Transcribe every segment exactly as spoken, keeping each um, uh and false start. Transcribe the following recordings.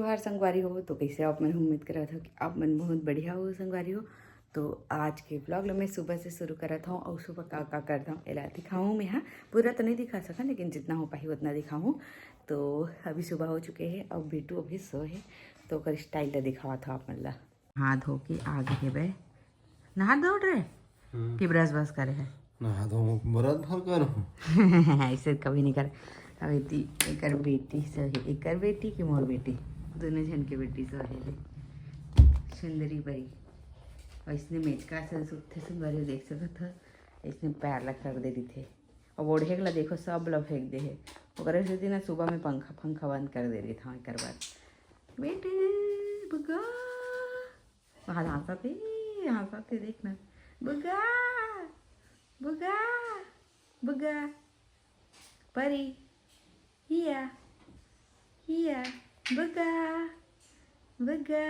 जोहार संगवारी हो, तो कइसे आप मन? उम्मीद करत हव कि आप मन बहुत बढ़िया हो संगवारी हो। तो आज के vlog ल मैं सुबह से शुरू करत हव अउ सुबह का का करत हव एला दिखाहूँ मैं। हाँ, पूरा तो नहीं दिखा सकन, लेकिन जितना हो पाही उतना दिखाहूँ। तो अभी सुबह हो चुके हे अउ बेटू अभी सो हे, तो ओकर style ल दिखावत हव आप मन ल। हाथ धो के आ गे हेबे। नहा धो रे हम्म। कि ब्रश ब्रश करे है? नहा धो, ब्रश भर कर। ऐसे कभी नहीं करे। अब इति एकर बेटी से, एकर बेटी कि मोर बेटी, दोनों झन के बेटी से है। सुंदरी परी। और इसने मेचका से सुखते सुंदरी देख सकत ह, इसने पैर ला कर दे रही थे। अब ओढ़े ला देखो, सब ला फेंक दे है। ओकरे सेती ना सुबह में पंखा, पंखा बंद कर दे रही था एकर बाद। बेटी, बुगा। वहाँ हाँसत हे, हाँसत हे, देख ना। बुगा, बुगा, बुगा। परी, हिया, हिया, बुगा, बुगा,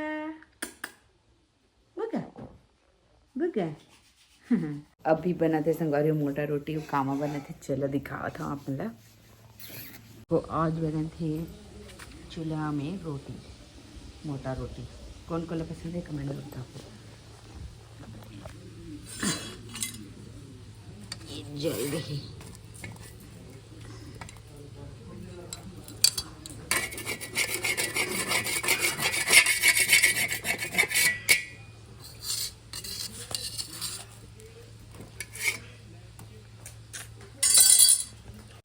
बुगा, बुगा। अभी बनत हे संगवारी मोटा रोटी, कामा बनत हे, चलो दिखावत हव आप मन ला। तो आज बनत हे चूल्हा में रोटी, मोटा रोटी। कोन कोन ला पसंद हे, comment में बताओ। ये जल गई।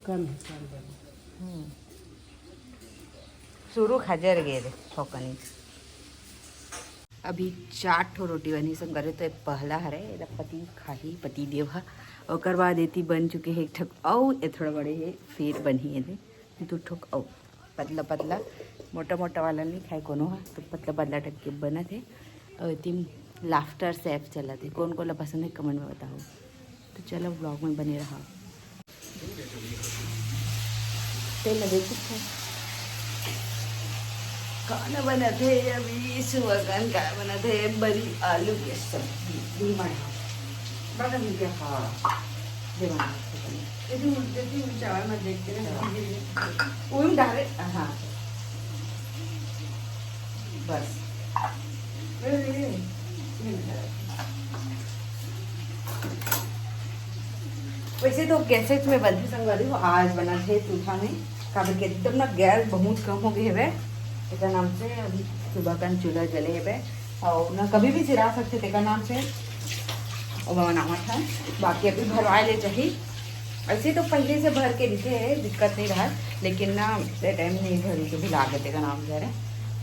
कम है, कम बने। हम्म। शुरू खजर गे रे, थोकनी। अभी चार ठो रोटी बनी संगवारी, तो ये पहला हरे, एला पति खाही, पति देव ह। ओकर बाद एती बन चुके हे एक ठक अउ, ये थोड़ा बड़े हे, फिर बनही एदे दू ठक अउ। पतला पतला, मोटा मोटा वाला नहीं खाए कोनो ह, तो पतला पतला टाइप के बनत हे। अउ एती laughter chef चलत हे। कोन कोन ला पसंद हे, comment में बताओ। तो चलो, vlog में बने रहा। तेल लगे कुछ है। खाना बनत हे अभी, सुबह कन का बनत हे, बड़ी आलू के सब्जी, धीमा ढाबा। बड़ा मीठा, हाँ। दे बना के बने। यदि उन-, यदि उन चावल में देखते हैं, हाँ। वो भी डाले, हाँ। बस। वैसे तो गैसेज में बनथे संगवारी हो, आज बनत हे चूल्हा में, काबर के एकदम ना गैस बहुत कम हो गए हवे, एकर नाम से अभी सुबह कन चूल्हा जले हवे, और ना कभी भी सिरा सकथे तेकर नाम से, और बनावत है। बाकी अभी भरवाए ले चाही, ऐसे तो पहले से भर के रखे है, दिक्कत नहीं रहा, लेकिन ना ये टाइम नहीं भरी तो भुला गए तेकर नाम से।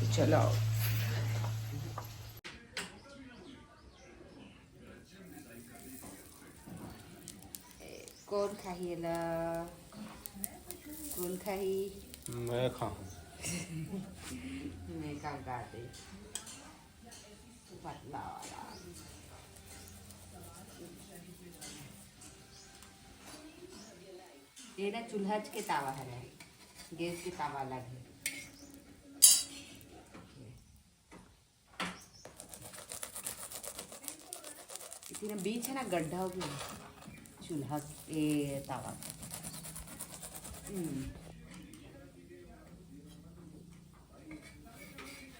तो चलो, कोन खाही एला? कोन खाही? मैं खाहूँ। मैं का गा दे। पतला वाला। ये ना चूल्हा के तावा हरे, गैस के तावा अलग है। इतना बीच है ना, गड्ढा हो गया चूल्हा, ए, तावा का। हम्म।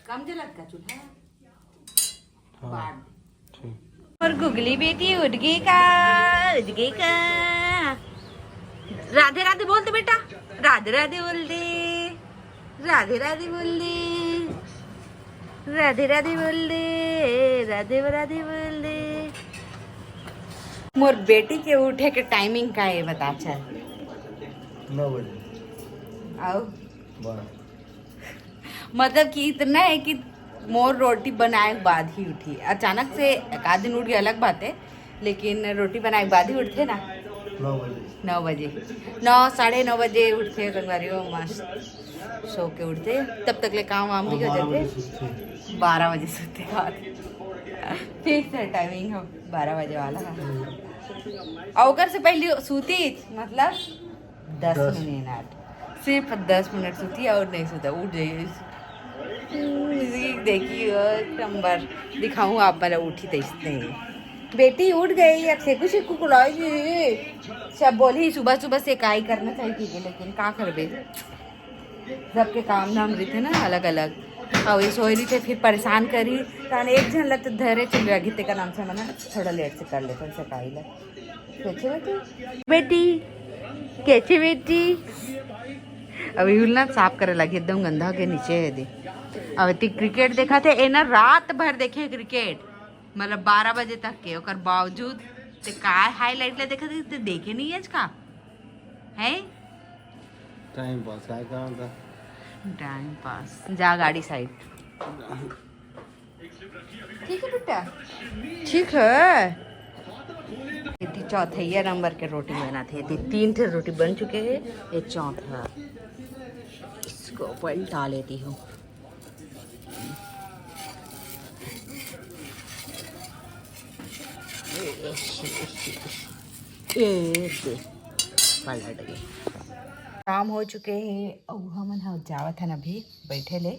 कम जलत का चूल्हा? हाँ, बाढ़। ठीक। और गुगली बेटी उठ गई का? उठ गई का? राधे राधे बोल दे बेटा, राधे राधे बोल दे, राधे राधे बोल दे, राधे राधे बोल दे, राधे राधे बोल दे। मोर बेटी के उठे के टाइमिंग का है, बता चल। नौ बजे। आओ। बारह। मतलब कि इतना है कि मोर रोटी बनाए के बाद ही उठी। अचानक से एक आध दिन उठ गया, अलग बात है, लेकिन रोटी बनाए के बाद ही उठथे ना। नौ बजे। नौ बजे, नौ, साढ़े नौ बजे उठथे संगवारी हो, मस्त सो के उठथे। तब तक ले काम वाम भी हो जाथे। बारह बजे सुतथे। बारह बजे सुतथे बाद। फिक्स है टाइमिंग, हम बारह बजे वाला है। और ओकर से पहले सूती, मतलब दस दस। मिनट, सिर्फ दस मिनट सूती और नहीं सूता, उठ जाइए। हम्म, देखिए, एक नंबर दिखाऊँ आप, पहले उठी तो इसने। बेटी उठ गई, अब से कुछ कुकुलाई जी। सब बोली सुबह सुबह से काई करना चाहिए, ठीक है, लेकिन का करबे, सबके काम धाम रहिथे ना अलग अलग। अउ ये सोय रहिथे, फिर परेशान करही। तहान एक झन ला तो धरे चले आगे, तेकर नाम से मना थोड़ा लेट से कर लेथन सफाई ला। कैसे बेटी? बेटी, कैसे बेटी? अभी उल ना साफ करे लगी, एकदम गंदा होके नीचे हे दे। अब ती क्रिकेट देखत हे, ए ना रात भर देखे क्रिकेट, मतलब बारह बजे तक के। ओकर बावजूद ते काय हाईलाइट ला देखत हे, ते देखे नहीं आज का है? टाइम पास काय करत हे? Time pass. जा गाड़ी साइड। ठीक है बेटा, ठीक है। ये चौथैया नंबर के रोटी बनाथे, ये तीन ठे रोटी बन चुके हैं, ये चौथा। इसको पलटा लेती हूँ। ये दे, पलट गए। काम हो चुके हे अउ हमन ह जावत हन अभी बैठे ले।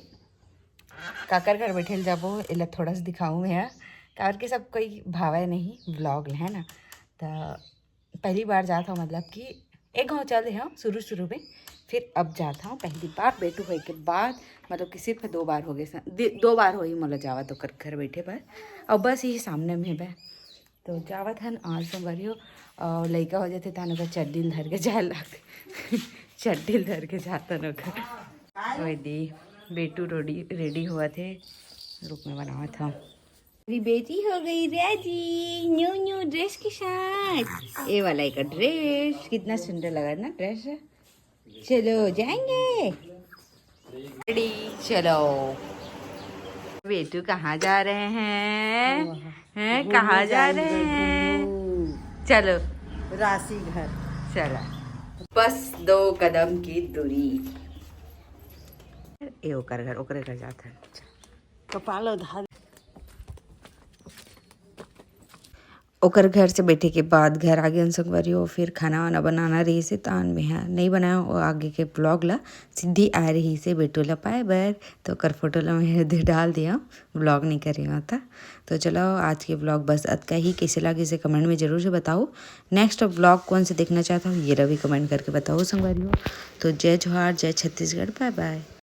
काकर घर बैठे ले जाबो, एला थोड़ा सा दिखाऊँ मैं ह, काबर के सब कोई भावय नहीं व्लॉग ले, है ना। त पहली बार जात हव, मतलब कि एक गाँव चल रहे हव शुरू शुरू में, फिर अब जात हव पहली बार बेटू होए के बाद, मतलब कि सिर्फ दो बार हो गए स-, दि-, दो बार होही मोला जावत ओकर घर बैठे बर, अउ बस यही सामने में बे। तो जावत हन आज संगवारी हो, अउ लइका हो जाथे तहन ओकर चड्डी ल धर के जाए लाग चड्डी ल धर के जातन ओकर। ओए दी, बेटू रोडी रेडी होवत हे, रुक में बनावत हव। मेरी बेटी हो गई रेडी न्यू न्यू ड्रेस के साथ। ये वाला एक ड्रेस कितना सुंदर लगा ना ड्रेस। चलो जाएंगे। रेडी, चलो। बेटू कहाँ जा रहे हैं? हैं, घूमने कहाँ जा रहे जाएंगे, हैं? घूमू। चलो। राशि घर। चला। बस दो कदम की दूरी। ए ओकर घर, ओकरे घर जात हन। कपाल उधार। ओकर घर से बैठे के बाद घर आ गेन संगवारी हो, फिर खाना वाना बनाना रहिस हे, तान में हा नहीं बनाया। वो आगे के ब्लॉग ला सीधी आ रहिस हे बेटू ला पाए बर, तो ओकर फोटो ला मैं एदे डाल दिया, ब्लॉग नहीं करे होता। तो चलो, आज के ब्लॉग बस अतका ही। कैसे लागिस हे कमेंट में जरूर से बताओ। नेक्स्ट ब्लॉग कौन से देखना चाहता हो, ये ला भी कमेंट करके बताओ संगवारी हो। तो जय जोहार, जय छत्तीसगढ़, बाय बाय।